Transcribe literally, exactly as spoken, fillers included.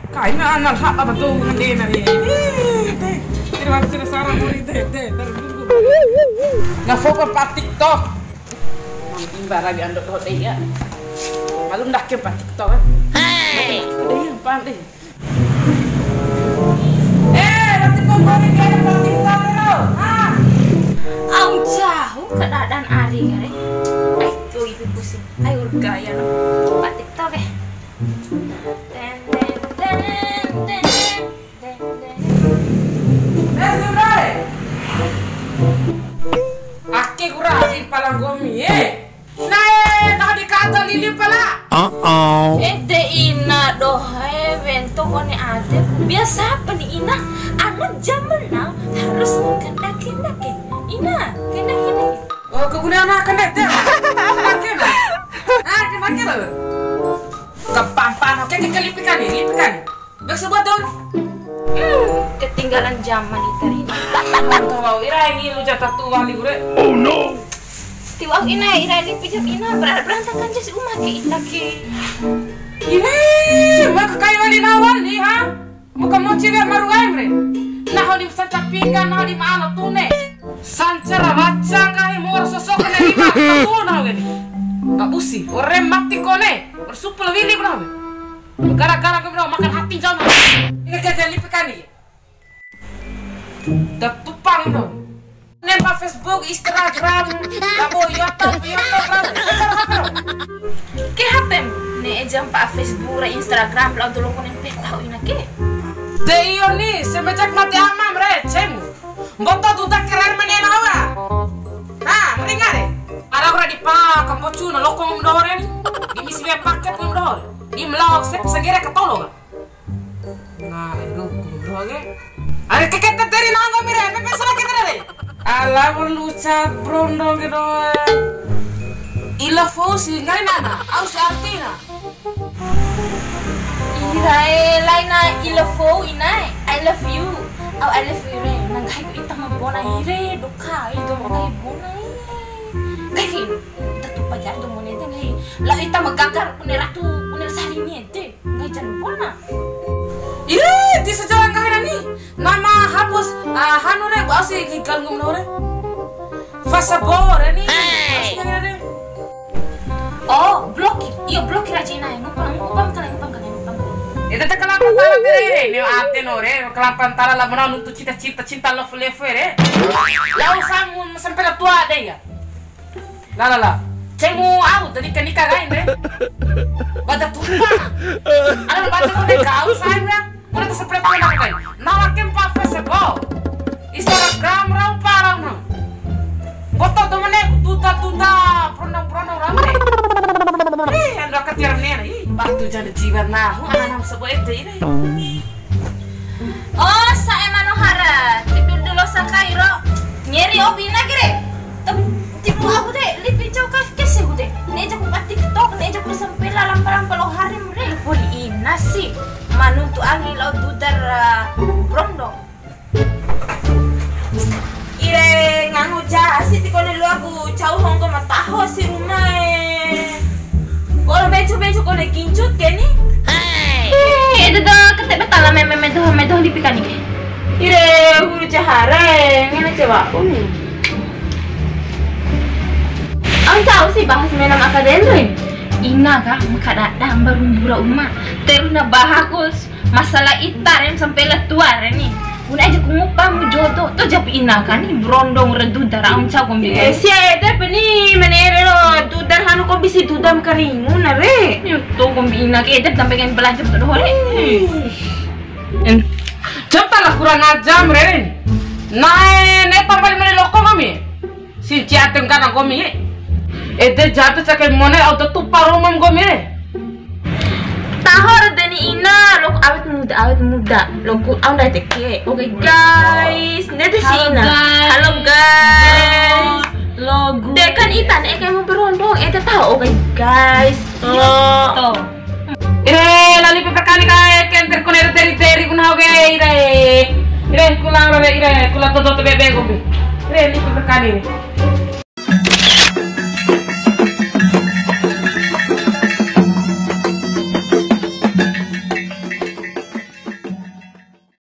Kaina anal hak apa tuh ngena re. Terima kasih saran dari teh teh. Nga fokus pa TikTok. Imba lagi ando doho dei ya. Malu ndake pa TikTok kan. Hei. Dei yang pan dei. Eh, nanti kau balik ke tempat TikTok lo. Ah. Au cahu kadadaan ari kare. Ai, tuh ibu pusing. Ai, urga ya no. Pa TikTok eh. Ten, ten, ten, ten, ten. Eh, Zura, eh. Ake ku rawi pala nggomi, eh. Nae, taho di kaca lili pala. Uh-oh. Ede ina doho e, wento kone adeku. Biasa pa ni ina, anu zaman now harus kendake-kendake. Ina, kendake-kendake. Oh, keguna anak kendake. Kendake, nah. Ah, kendake, loh. Kepampan, oke, kita lipikan nih, lipikan. Bek sebuah daun. Hmm, ketinggalan zaman ita re. Mantap, wau. Ira ini lu jatah tua li, ure. Oh, no. Tiwau ina, ira ini pijam ina, ber-, berantakan jas uma ke ita ke. Ire, maka kai wali nawal ni, ha? Muka moci we maru aim re. Naho di sanca pingga, naho di maano tune. Sanca ra waca nggahi mor sosok ne lima, betul naho gini. Gak busi, ore mati kone, ore supu le wili naho. Gara-gara gue bilang makan hati jam. Ini gagal lipekan nih. Tetupang dong. Nempa Facebook, Instagram, labo YouTube, YouTube, labo. Ke H P-m? Ne'e jampa Facebook ra Instagram, lao dolo konen pe tahu ina ke. De iyo ni, semenjak made amam re, cemu. Mboto duda keren mene na hawa. Ha, mendingan re. Ara ora dipa, kambocu na loko ngom doho re ni. Di misi we paket ngom doho re. Di melawak sep segere ketolo ka. Nah, aduh, kudu doho ke. Are keket teri nanggo mire, pepe sala kete re. Ala, perlu ucap brondong ke doho. Ila fausi, ngai nana, au si artina. Irae, laina I love you, inae. I love you. Au I love you re. Na nggahiku ita ma bona ire, doka, ido ma nggahi bona e. Nggahi, ita tupa ja do mone de nggahi. Lao ita ma gagar une ratu, une sari ni ede. Nggahi jan bona. Ire, di sejarah nggahi nani. Nama hapus, ah, hanu re, bau si gigal ngum no re. Fasa bore ni. Hei. Fasa bore ni. Oh, blokir. Iyo, blokir aja inae. Ngupa, ngupa, ngupa, ngupa, ngupa. Ede te kalampa tala tere re. Neo ate no re, kalampa tala la mena nuntu cita-cita cinta love life re. La usamu sampai la tua de ya. La, la, la. Cemu au tadi ke nikah lain re. Bada tupa. Ada bada kau de kau sayang ya. Muna ta separate na kai. Nawa kempa Facebook, Instagram rau pa rau na. Boto do mene ku tuta tuta pronong pronong rau ne. Eh, ando aka tiar mene na. Ih, batu jana jiwa nahu ananam sebo ede ini. Oh, sae manohara. Tidur dulu sakairo. Ngeri obina kire. Tem-, tipu aku de, lipi cau ka kese ku de. Ne'e jaku ka TikTok, ne'e jaku sampela lampa-lampa lo harim re. Poli ina si, manuntu angi lao dudar, ah, brondong. Ire ngangu ja si ti kone lu aku cau honggo mataho si rumae. Ora bejo-bejo kone kincut ke ni? Eh, ede do kete betala meme medo, medo lipi kani ke. Ire huru cahara e, ngena cewa uni. Au ncau si bahas mena maka denre. Ina ka, maka dada mbaru mbura uma. Terus na bahakus masalah ita re sampai la tua re ni. Bune aja ku ngupa mu jodo. To japi ina ka ni brondong re dudar au ncau kombi. Eh, sia ede pe ni menere lo dudar hanu kombi si dudam karingu na re. Yo to kombi ina ke ede sampai kan belanja betul doho re. Ih. Em, coba lah kurang ajar, Ren. Nae, ne tambah lima Si jateng kana nggomi. Ede jatuh cake mone au tupa rumam nggomi. Taho ra deni ina, loku awet muda, awet muda. Loku au ndai teke. Oke, guys, ndede si ina. Halo, guys. Halo, guys. Logu. De kan ita ne kayak mau berondong. Ede taho, oke, guys. Lo. Toh. Ire, la lipi perkani kae, kenter kune teri teri kuna oke, ire. Ire, kula ore, ire, kula toto to bebe gombe. Ire, lipi perkani ire.